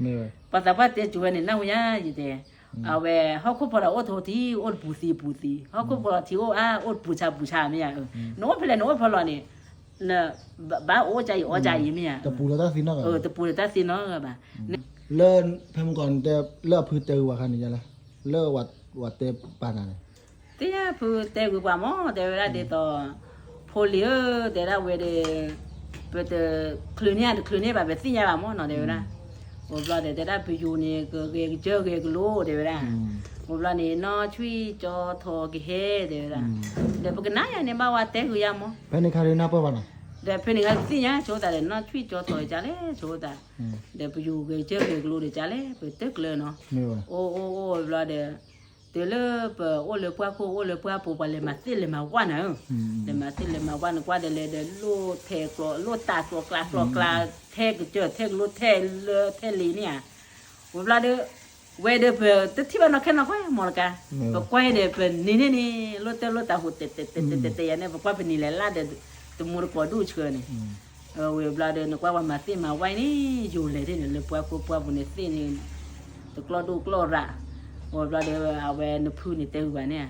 ပှၤသးပှၢ်တဲစိၤဝဲန့ၣ် နၢ်ဟူယါယတဲ, အဝဲ ဟီၣ်ခိၣ်ဖီလီၤအိၣ်ထိၣ်ထံ အိၣ်တပူၤသံပူၤသံ, ဟီၣ်ခိၣ်ဖီလီၤထံအိၣ်အါ အိၣ်တပူၤဆးပူၤဆးမ့ၢ်ဧါ, နအိၣ်ဖဲလဲၣ် နအိၣ်ဖဲလီၤန့ၣ် ဘၣ်အိၣ်ကါအံၤအီကါအံၤမ့ၢ်ဧါ, တပူၤလၢတၢ်သ့ၣ်နီတဂၤဘၣ်, လၢဖဲမုၢ်ကီၢ်န့ၣ် လၢအဖုတဲဂုာ်ဝဲခါန့ၣ်ယါလဲၣ်, လၢဝဲတဲပာ်နၤန့ၣ် သ့ၣ်ညါဖုတဲဂုာ်ပှၤမး တဲဝဲဒၣ်ဒ်သိး ဖိလံၤဧၢ တဲဒၣ်ဝဲဒီး ပတချုးန့ၢ်တချုးန့ၢ်ဘၣ် ပသ့ၣ်ညါဘၣ်မးနီၤ တဲဝဲဒၣ်, အိၣ်ဘျီဒီး တဲဒၣ်ပယူၤန့ၣ် ကဂဲၤကစၢၢ်ဂဲၤကလိ တဲဝဲဒၣ်, အိၣ်ဘျီန့ၣ် နီၢ်ဆွံၣ်ကၠီထီၣ်ကဟဲ တဲဝဲဒၣ်, ဒီးပကနၣ်ယၤန့ၣ် ဘၣ်ဝဲတဲဂုာ်ယါမး, ဖဲန့ၣ်ခါဒ်နၢ်ပၢၢ်ဘၣ်နီၤ, ဒီးဖဲန့ၣ်ခါပသ့ၣ်ညါဆိသးဒီး နီၢ်ဆွံၣ်ကၠီထီၣ်ကလဲၣ်ဆိသး, ဒီးပယူၤဂဲၤကစၢၢ်ဂဲၤကလိဒီးကလဲၣ် ပတကျၢၤနီၤ, အိၣ်အိၣ်အိၣ်ဘျီဒီး တုၤလၢပအိၣ်လၢပှၢ်ခိၣ် အိၣ်လၢပှၢ်ပူၤ ပှၤလဲၤမၤသ့ၣ်လဲၤမၤဝၣ်နၤဧၢ, လဲၤမၤသ့ၣ်လဲၤမၤဝၣ်နကွၢ်ဒီးလဲၤဒီး လိၣ်ထဲကျိး လိၣ်တၢ်ကျိးကျါကျိးကျါ ထဲကစၢၢ်ထဲကလိ ထဲလၢထဲလ့ၤန့ၣ်ဧါ, ဝံၤဘျီဒီး ဝဲဒီးပတထံၣ်ဘၣ်နီၢ်ခဲနီၢ်ခီမီၢ်တကါ, ပကွၢ်ဒီးပနံၤန့ၣ်န့ၣ် လိၣ်တဲလိၣ်တၢ်ဟူးတဲတဲတဲတဲတဲယၤန့ၣ် ပကွၢ်ပနံၤလဲၤလၢ်ဒီး တမူတကိးဒူၣ်ဆှၢန့ၣ် ဝံၤဘျီဒီး နကွၢ်ပှၤမၤသ့ၣ်မၤဝါန့ၣ် ယိၤလဲၤဒ်န့ၣ် လၢပှၢ်ခိၣ်ပှၢ်ပူၤန့ၣ်သ့ၣ်န့ၣ် တကျီၢ်ဒိၣ်ကျီၢ်ရး, ဝံၤဘျီဒီး အဝဲနဖုန့ၣ်တဲဝံၤဘၣ်န့ၣ်,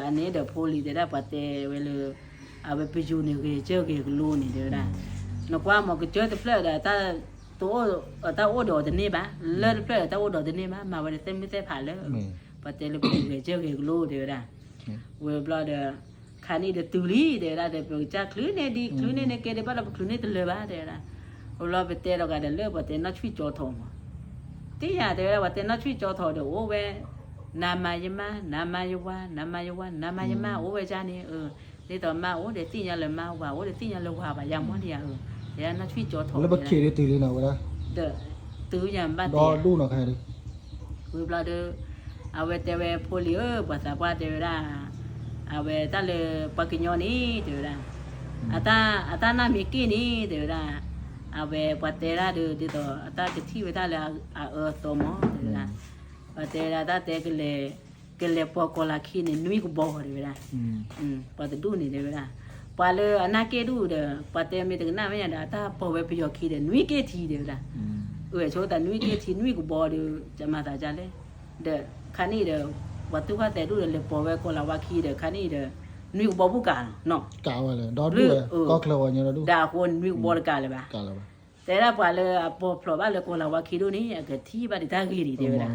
အန့ၣ်ဒီးဖိလံၤတဲဒၣ်ပှၤတဲဝဲလၢ အဝဲပယိၤန့ၣ်ဂဲၤကစၢၢ်ဂဲၤကလိန့ၣ်တဲဝဲဒၣ်, နကွၢ်မီၢ်ကစၢၢ်တဖျၢၣ်ဒီး တၢ်အိၣ်ဒီးအီၤတန့ၢ်ဘၣ်, လၢတဖျၢၣ်ဒီးတၢ်အိၣ်ဒီးတန့ၢ်ဘၣ်, မၤဝဲဒီးသဲမုၢ်သဲဖးလၢ ပှၤတဲလၢပယိၤဂဲၤကစၢၢ်ဂဲၤကလိတဲဝဲဒၣ်, ဝံၤဘျီဒီး ခါနံၣ်ဒီးတုၤလံတဲဝဲဒၣ်ဒီး ပကစၢ်ချုးန့ၢ်ဒံးချုးန့ၢ်န့ၣ်ကဲဒံးဘၣ်ဒီး ပချုးန့ၢ်တလၢာ်ဘၣ်တဲဝဲဒၣ်, ဝံၤဘျီပတဲဒီးဂၤဒီးလၢပှၤတဲနီၢ်ဆွံၣ်ကၠီထီၣ်မး, သ့ၣ်ညါတဲဝဲဒၣ် ပှၤတဲနီၢ်ဆွံၣ်ကၠီထီၣ်ဒီးအိၣ်ဝဲ နမၤယမါ နမၤယဝါ နမၤယဝါ နမၤယမါ အိၣ်ဝဲဒၣ်န့ၣ်, ဒ်သိးမါအိၣ်ဒီးသ့ၣ်ညါလၢမါ ဝၤအိၣ်ဒီးသ့ၣ်ညါလၢဝၤဘၣ်ယါမးဒံးဧါ, တဲဒၣ်နီၢ်ဆွံၣ်ကၠီထီၣ်လၢပခံးဒီးတုၤလံနီၤဝဲဒၣ်, တုၤညါဘၣ်တဲဒူၣ်နီၤခါဒီး ဝံၤဘျီဒီး အဝဲတဲဝဲဖိလံၤဧၢ ပှၤသးပှၢ်တဲဝဲဒၣ်, အဝဲတၢ်လၢပှၤကညီန့ၣ် တဲဝဲဒၣ်, အတၢ်နၢ်မ့ၢ်က့ၣ်န့ၣ် တဲဝဲဒၣ်, အဝဲပှၤတဲဒၣ်ဒီး ဒ်သိးအတၢ်ကထံၣ်ဝဲတၢ်လၢအအၢအသီမး တဲဝဲဒၣ်, ပှၤတဲဝဲဒၣ်တၢ်တဲကလဲၤ, ကလဲၤပိာ်ကီၤလၤခံန့ၣ် နွံကဘီတဲဝဲဒၣ်, ပှၤတဒူၣ်န့ၣ်တဲဝဲဒၣ်, ပှၤလၢအနၢ်က့ၣ်ဒူၣ်ဒီး ပှၤတဲမ့ၢ်တကနၣ်မ့ၢ်ညါဒီး အတၢ်ပိာ်ဝဲပယီၤခံဒီး နွံက့ၣ်ထံတဲဝဲဒၣ်, အဝဲဆိသးနွံက့ၣ်ထံ နွံကဘီဒီး ကမၤသးဒ်လဲၣ်, ဒီးခါနံၣ်ဒီး ပှၤတူၢ်ဃာ်သဲးဒူၣ်ဒီး လဲၤပိာ်ဝဲကီၤလၤဝါခံဒီး ခါနံၣ်ဒီး နွံကဘီဘူၣ်ကးနီၤ, ကးဝဲလၢဒီဒူၣ်ဝဲ ကီၢ်ချၢဝဲညါဒီဒူၣ်, ဒ်အဃိနွံကဘီတကးလၢၤဘၣ်, တဲဒၣ်ပှၤလၢအပိာ်ဖျိးဘၣ်လၢကီၤလၤဝါခံဒူၣ်န့ၣ် အကထံၣ်ဘၣ်ဒံးတၢ်ဂ့ၤဒံးတဲဝဲဒၣ်,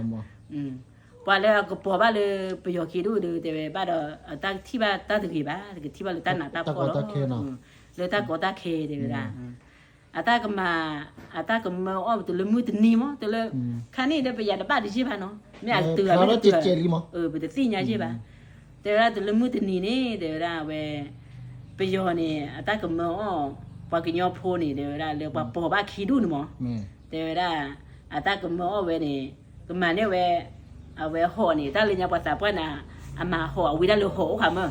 ပှၤလၢအကပိာ်ဘၣ်လၢပယီၤခံဒူၣ်ဒီး တဲဝဲဘၣ်ဒီး အတၢ်ထံၣ်ဘၣ်တၢ်တဂ့ၤဘၣ် တကထံၣ်ဘၣ်လၢတၢ်နးတၢ်ဖှီၣ်လီၤ, လၢတၢ်ကီတၢ်ခဲတဲဝဲဒၣ်, အတၢ်ကမၤ, အတၢ်ကမၢအီၣ်တုၤလၢမုၢ်တနံၤမး တုၤလၢ ခါနံၣ်ဒီးပယၤတဘၣ်တယံာ်ဘၣ်နီၤ မ့ၢ်အကတုၤဂၤမ့ၢ်တတုၤဂၤ, ပတသ့ၣ်ညါယံာ်ဘၣ်, တဲဝဲဒၣ်တုၤလၢမုၢ်တနံၤန့ၣ် တဲဝဲဒၣ်အဝဲ ပယီၤန့ၣ် အတၢ်ကမၢအီၣ် ပှၤကညီဖိန့ၣ် တဲဝဲဒၣ်လၢပှၤပိာ်ဘၣ်ခံဒူၣ်န့ၣ်မး, တဲဝဲဒၣ် အတၢ်ကမၢအီၣ်ဝဲန့ၣ် ကမၤန့ၢ်ဝဲ အဝဲဟီၣ်န့ၣ် တၢ်လၢညါပှၤသးပှၢ်န့ၣ် အမၤဟီၣ်အဝံဒၣ်လၢဟီၣ်အိၣ်ဃာ်မး,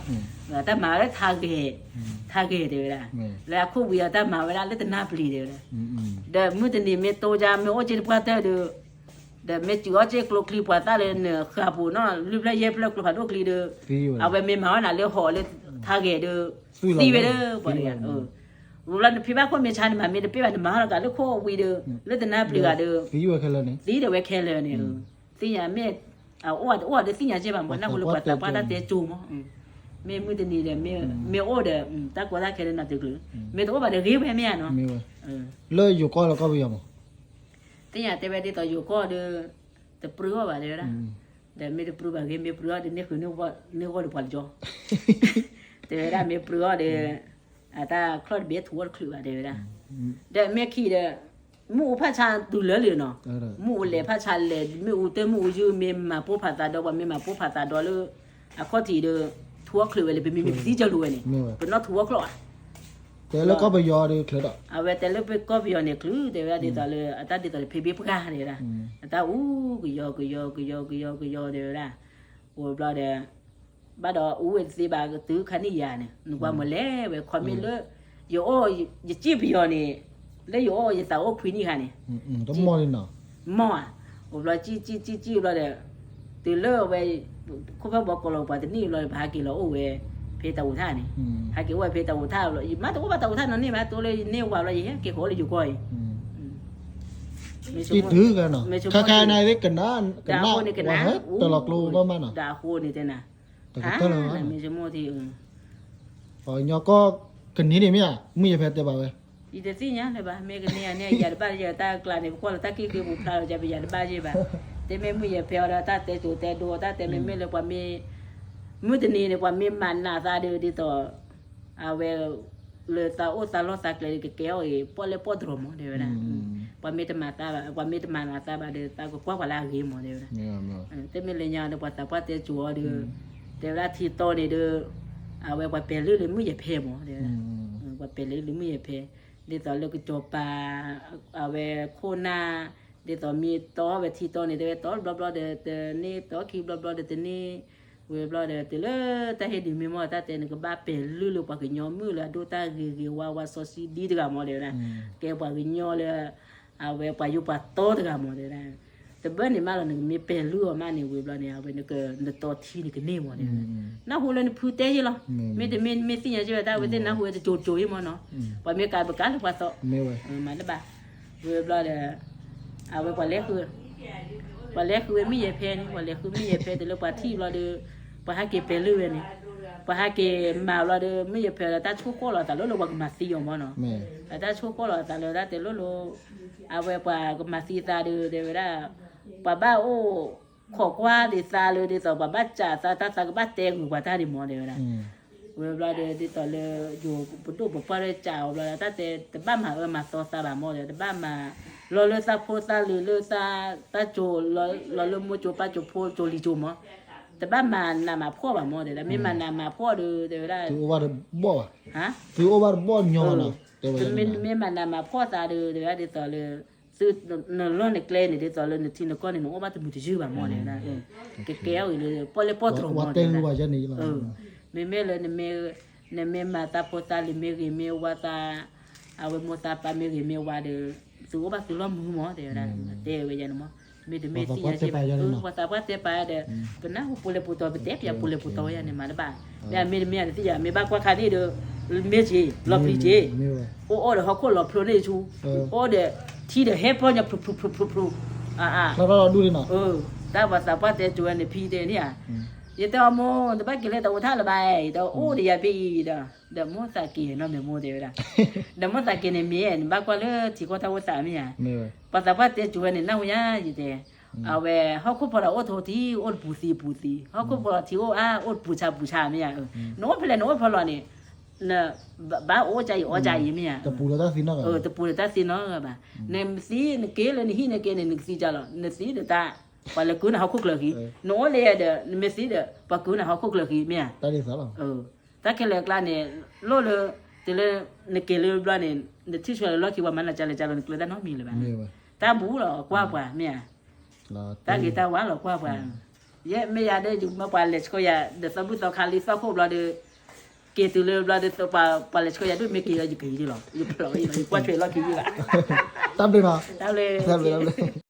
တၢ်မၤဝဲလၢထးဂဲၤ, ထးဂဲၤတဲဝဲဒၣ်, လၢအခိၣ်ဝံၤအတၢ်မၤဝဲဒၣ်လၢတနၢ်ပျံၤတဲဝဲဒၣ်, ဒီးမုၢ်တနံၤမ့ၢ်တိယါမ့ၢ်အိၣ်က့တပှၢ်တၢၢ်ဒီး ဒီးမ့ၢ်စံၣ်အီၣ်က့ကျိချံပှၤသၣ်လၢနဃၢၤပူၤနီၤ လွံၢ်ဖျၢၣ်ယဲၢ်ဖျၢၣ်ကျိဖးဒိၣ်ချံဒီး အဝဲမ့ၢ်မၤဝဲနၤလၢဟီၣ်လၢထးဂဲၤဒီး သံဝဲလၢပှၤတဂၤ, ဝံၤလၢနဖံဘၣ်ခိၣ်မ့ၢ်ဆါန့ၣ် မၤမ့ၢ်တပ့ၢ်ဘၣ် နမၤဟီၣ်လီၤကးလၢခိၣ်ဝံၤဒီး လၢတနၢ်ပျံၤဂၤဒီး သံဝဲခဲလၢာ်န့ၣ်, သံဒီးဝဲခဲလၢာ်န့ၣ်, သ့ၣ်ညါမ့ၢ် အအိၣ်ဒီးသ့ၣ်ညါက့ဘၣ်မး နၢ်ဟူလၢပှၤသးပှၢ်တၢ်တဲကၠိမး, မ့ၢ်မုၢ်တနံၤဒီး မ့ၢ်အိၣ်ဒီး တၢ်ကီတၢ်ခဲလၢနၤတကျုး, မ့ၢ်တအိၣ်ဘၣ်ဒီးဂ့ၤဝဲမ့ၢ်ဧါနီၤ, လၢယိၤကီၢ်လၢကီၢ်ပယီၤမး သ့ၣ်ညါတဲဝဲဒ်သိးယိၤကီၢ်ဒီး တပြုၢ်အီၣ်ဘၣ်တဲဝဲဒၣ်, ဒီးမ့ၢ်တပြုၢ်ဘၣ်ဂ့ၤ မ့ၢ်ပြုၢ်အီၣ်ဒီးန့ၢ်ဃုာ်န့ၢ်ဂီၢ်လၢပှၤကညီ, တဲဝဲဒၣ်မ့ၢ်ပြုၢ်အီၣ်ဒီး အတၢ်ချီၣ်တဘ့ၣ်ထူအီၣ်တချုးဘၣ်တဲဝဲဒၣ်, ဒီးမ့ၢ်ခံဒီး မ့ၣ်အူဖးဆါတုၤလၢလံနီၤ, မ့ၣ်အူလဲၤဖးဆါလဲၤ မ့ၣ်အူတၢ်မ့ၣ်အူယုၢ် မ့ၢ်မၤပိၢ်ဖးသးဒီးပှၤ မ့ၢ်မၤပိၢ်ဖးသးဒီးလၢ အခီၣ်ထံးဒီး ထူအီၣ်ချုးဝဲလၢ ပမ့မ့ၢ်ပသံကၢလူၤဝဲန့ၣ် ပနီၣ်ထူအီၣ်ချုးဘၣ် တဲလၢကီၢ်ပယီၤဒီးချုးဒီး အဝဲတဲလၢပကီၢ်ပယီၤန့ၣ်ချုး တဲဝဲဒၣ်ဒ်သိးလၢ အတၢ်ဒ်သိးလၢဖံဘ့ၣ်ပှၢ်တဲဝဲဒၣ်, အတၢ်အူကယီကယီကယီကယီကယီတဲဝဲဒၣ်, အိၣ်ဘျီဒီး ဘၣ်ဒီးအူဝဲတသ့ဘၣ်ကတုၤခါန့ၣ်ယၤန့ၣ် နကွၢ်မ့ၢ်လဲၤဝဲခီမ့ၢ်လၢ ယအိၣ် ယစံၣ်ပယီၤန့ၣ် လၢယအိၣ်ယသးအိၣ်ခွံနံၣ်ခါန့ၣ် မီၢ်ဧါ, အိၣ်ဘျီစံၣ်စံၣ်စံၣ်စံၣ်ဘျီဒီး တုၤလၢအဝဲ ခိၣ်ဖၢၣ်ဘီကီးလီၤပှၤတနံၣ်ဘျီ ပဟဲက့ၤလီၤအိၣ်ဝဲ ဖဲတၢ်အိၣ်ထၣ်န့ၣ်, ဟဲက့ၤအိၣ်ဝဲဖဲတၢ်အိၣ်ထၣ်ဘျီ ယမ့ၢ်တအိၣ်ဘၣ်တၢ်အိၣ်ထၣ်နီၢ်န့ၣ်ဘၣ် တိလၢယန့ၢ်ဝၤဘျီ ယဟဲက့ၤဃီၤလၢယိၤကီၢ်အံၤ, တံတုၤဂၤနီၤ ခါခါနၤသ့ၣ်ကနၣ် ကနၣ်ဝဲဟဲတၢ်လီၤကျိဘၣ်မးနီၤ ဒၣ်အဃိန့ၣ်တဲနၤ တကတၢၢ်လၢၤဘၣ် မ့ၢ်မ့ၢ် ပှၤကညီကီၢ်ကနံၤန့ၣ်မ့ၢ်ဧါ မုၢ်ယဲၢ်ဖဲတဲဘၣ်ဝဲ ယတသ့ၣ်ညါလၢၤဘၣ် မ့ၢ်ကန့ၢ်ယၤန့ၣ် ယၤတဘၣ်ယဲၢ်တ�်ကျးန့ၣ် ပကွၢ်လီၤတၢ်က့ၢ်က့ၢ်ပူၤဖျါလီၤ ယၤပယၤတဘၣ်ယဲၢ်ဘၣ် တဲမ့ၢ်မုၢ်ယဲၢ်ဖဲအီၤဒီးတၢ်တဲစိၤတဲဒိ တၢ်တဲမ့ၢ်မ့ၢ်လၢပှၤမ့ၢ် မုၢ်တနံၤန့ၣ် ပှၤမ့ၢ်မၤနးသးဒီး ဒ်သိး အဝဲ လၢသးအိၣ်သးလီၢ်သးကျဲဒီးကကဲအီၤအံၤ ပီၣ်လဲၣ်ပီၣ်တြီၤမး တဲဝဲဒၣ် ပှၤမ့ၢ်တမၤသးဘၣ် ပှၤမ့ၢ်တမၤနးသးဘၣ်ဒီး သးကကွၢ်ပှၤလၢအဂ့ၤမး တဲဝဲဒၣ် တမ့ၢ်လၢညါဒီး ပှၤသးပှၢ်တဲစိၤအီၤဒီး တဲဝဲဒၣ်ထံတီန့ၣ်ဒီး အဝဲပှၤပဲာ်လုၢ်လၢမုၢ်ယဲၢ်ဖဲမး တဲဝဲဒၣ် ပှၤပဲာ်လုၢ်လၢမုၢ်ယဲၢ်ဖဲ ဒ်သိးလၢကစီၤပၤ အဝဲခိၣ်နၢ် ဒ်သိးမ့ၢ်တီဝဲထံတီန့ၣ် တဲဝဲတီတဘျီဘျီဒီး တန့ၢ် တီခံဘျီဘျီဒီးတန့ၢ် ဝဲဘျီဒီး တုၤလၢတၢ်ဟ့ၣ်ဒုးမ့ၢ်မီၢ် တၢ်တဲနကဘၣ်ပဲာ်လုၢ်လၢပှၤကညီမုၣ်လၢအဒိၣ်တၢ်ဂ့ၤဂ့ၤဝါဝါစီဆှံဒ်တဂၤမး တဲဝဲဒၣ် ကဲပှၤကညီလၢ အဝဲပှၤယိၤပှၤတီတဂၤမး တဲဝဲဒၣ် တဘၣ်န့ၣ်မးလီၤ နကမ့ၢ်ပဲာ်လုၢ်အီၤမးန့ၣ် ဝံၤဘျီန့ၣ် အဝဲနက နတီထံနကန့ၢ်မး တဲဝဲဒၣ် နၢ်ဟူလၢနဖုတဲယ့ၢ်လီၤ မ့တမ့ၢ်မ့ၢ်သ့ၣ်ညါက့ဝဲတၢ်ဝဲသ့ၣ် နၢ်ဟူဝဲတစိၤစိၤအံၤမးနီၤ ပှၤမ့ၢ်ကးပကးလၢပှၤသီ မၤတဘၣ် ဝံၤဘျီဒီး အဝဲပှၤလဲၤဃု ပှၤလဲၤဃုဝဲမုၢ်ယဲၢ်ဖဲန့ၣ် ပှၤလဲၤဃုမုၢ်ယဲၢ်ဖဲတုၤလၢပှၤထံၣ်ဘျီဒီး ပှၤဟဲက့ၤပဲာ်လုၢ်ဝဲန့ၣ် ပှၤဟဲက့ၤမၤဘျီဒီး မုၢ်ယဲၢ်ဖဲဒီးတၢ်ဆိၣ်ဃီလီၤအသးလၢလၢပှၤကမၤသံအီၤမးနီၤ တၢ်ဆိၣ်ဃီလီၤအသးလၢတၢ်တဲလၢလၢ အဝဲပှၤကမၤသံသးဒီး တဲဝဲဒၣ် ပှၤဘၣ်အိၣ်ခိးကွၢ်ဒ်သးလၢဒ်သိး ပှၤဘၣ်စးသးတၢ်သးကဘၣ်တဲဂုာ်ပှၤတၢ်ဒ်မး တဲဝဲဒၣ် ဝံၤဘျီဒီး ဒ်သိးလၢ ယိၤပဒိၣ်ပပှၢ်ရဲၣ်စးအီၤဘျီဒီး တၢ်တဲတဘၣ်မၤအၢမၤသီသးဘၣ်မးဒီး တဘၣ်မၤ လီၤလၢသးဖိသးလံၤလၢသး တၢ်ကၠိ လီၤလၢမိၢ်ကၠိပၢ်ကၠိဖိကၠိလံၤကၠိမး တဘၣ်မၤနးမၤဖှီၣ်ဘၣ်မး တဲဝဲဒၣ် မ့ၢ်မၤနးမၤဖှီၣ်ဒီး တဲဝဲဒၣ် သုအိၣ်ဘၣ်တဘီၣ်ဘၣ် သုအိၣ်ဘၣ်တဘီၣ်ညီဘၣ်နီၤ တဲဝဲ မ့ၢ်မၤနးမၤဖှီၣ်သးဒီး တဲဝဲဒၣ်ဒ်သိးလၢ သုနလီၢ်နကျဲန့ၣ် ဒ်သိးလၢနထံနကီၢ်န့ၣ် နအိၣ်ဘၣ်တမုာ်တယုၢ်ဘၣ်မး တဲဝဲဒၣ် ကကဲအီၤအံၤလၢ ပီၣ်လဲၣ်ပီၣ်တြီၤမး တဲဝဲဒၣ် မ့မ့ၢ်လၢ နမ့ၢ်မၤသးဖိသးလံၤမ့ၢ်ဂ့ၤမ့ၢ်ဝါသး အဝဲမိၢ်သးပၢ်မ့ၢ်ဂ့ၤမ့ၢ်ဝါဒီး သုအိၣ်ဘၣ်သုလီၢ်မုာ်မး တဲဝဲဒၣ် တဲဝဲယၤန့ၣ်မး မ့တမ့ၢ်သ့ၣ်ညါက့ဘၣ် ပှၤသးပှၢ်တဲပာ်ဒီး ပနၢ်ဟူပူၤလဲၤပူၤတီၤ ပတဲပျးပူၤလဲၤပူၤတီၤဝဲယၤန့ၣ် မၤတဘၣ် မ့ၢ်မ့ၢ်တမ့ၢ်တသ့ၣ်ညါ မ့ၢ်ဘၣ်ကွၢ်ခါန့ၣ်ဒီး မ့ၢ်က့ၤ လီၤပျံၤက့ၤ အိၣ်အိၣ်ဒီးဟီၣ်ခိၣ်လီၤဖျိန့ၣ်ဆူ အိၣ်ဒီးထံဒီးဟဲပီၢ်ညီဖျိဖျိဖျိဖျိ တၢ်ပှၤသးပှၢ်တဲစိၤဝဲန့ၣ် ဖံတဲန့ၣ်ဧါ ယတဲအီၤမိၢ် တဘၣ်က့ၤလၢတၢ်အိၣ်ထီၣ်လၢၤဘၣ် ယတဲအိၣ်ဒီးယၤဖဲအံၤဒီး ဒီးမိၢ်သးက့ၤနီၢ်မဲာ်မိၢ်တဲဝဲဒၣ် ဒီးမိၢ်သးက့ၤန့ၣ်မ့ၢ် နဘၣ်ကွၢ်လၢထံကီၢ်တၢ်အိၣ်သးမ့ၢ်ဧါ ပှၤသးပှၢ်တဲစိၤဝဲန့ၣ် နၢ်ဟူညါယတဲ အဝဲဟီၣ်ခိၣ်ဖီဒီးအိၣ်ထိၣ်ထံ အိၣ်တပူၤသံပူၤသံ ဟီၣ်ခိၣ်ဖီဒီးထံအိၣ်အါ အိၣ်တပူၤဆါပူၤဆါမ့ၢ်ဧါ နအိၣ်ဖဲလဲၣ် နအိၣ်ဖဲလဲၣ်န့ၣ် ဘၣ်အိၣ်ကၢ်အံၤအီၣ်ကၢ်အံၤမ့ၢ်ဧါ တပူၤလၢတၢ်သံနီတဂၤဘၣ် နသံ နက့ၤလၢနဟံၣ်နက့ၤန့ၣ် နကသံကၢ်လီၤ နသံဒီးတၢ် ပှၤလဲၤကုၢ်နၤဟီၣ်ခိၣ်ချၢဃံ နအိၣ်လၢယဲဒီး နမ့ၢ်သံဒီး ပှၤကုၢ်နၤဟီၣ်ခိၣ်ချၢဃံမ့ၢ်ဧါ တၢ်ခဲလၢာ်အကျါန့ၣ် လိၣ်လၢ တုၤလၢ နက့ၤလၢဘျီန့ၣ် နထံၣ်ဆှၢလၢလီၢ်ခံပှၤမၤနၤကၢ်လဲၣ်ကၢ်လီၤ နကျၢၤတၢ်နီတမံၤလၢၤဘၣ် တၢ်ဘူးလီၤကွၢ်ပှၤမ့ၢ်ဧါ တၢ်ဂ့ၤတၢ်ဝါလီၤကွၢ်ပှၤ ယဲမ့ၢ်ယၤဒီး ယမၢပှၤလဲၤဆှၢယၤ ဒီးသီဘူၣ်သီခါလံသီခိၣ်ဘျီဒီး က့ၤတုၤလၢဘျီဒီး ပှၤလဲၤဆှၢယၤဒိၣ်မ့ၢ်က့ၤလီၤ ယက့ၤယလီၤ ယဖျိးဝဲယလီၤ ယကွၢ်ထွဲလီၢ်ခံယဘၣ် တၢ်ဘျုးနီၤ တၢ်ဘျုး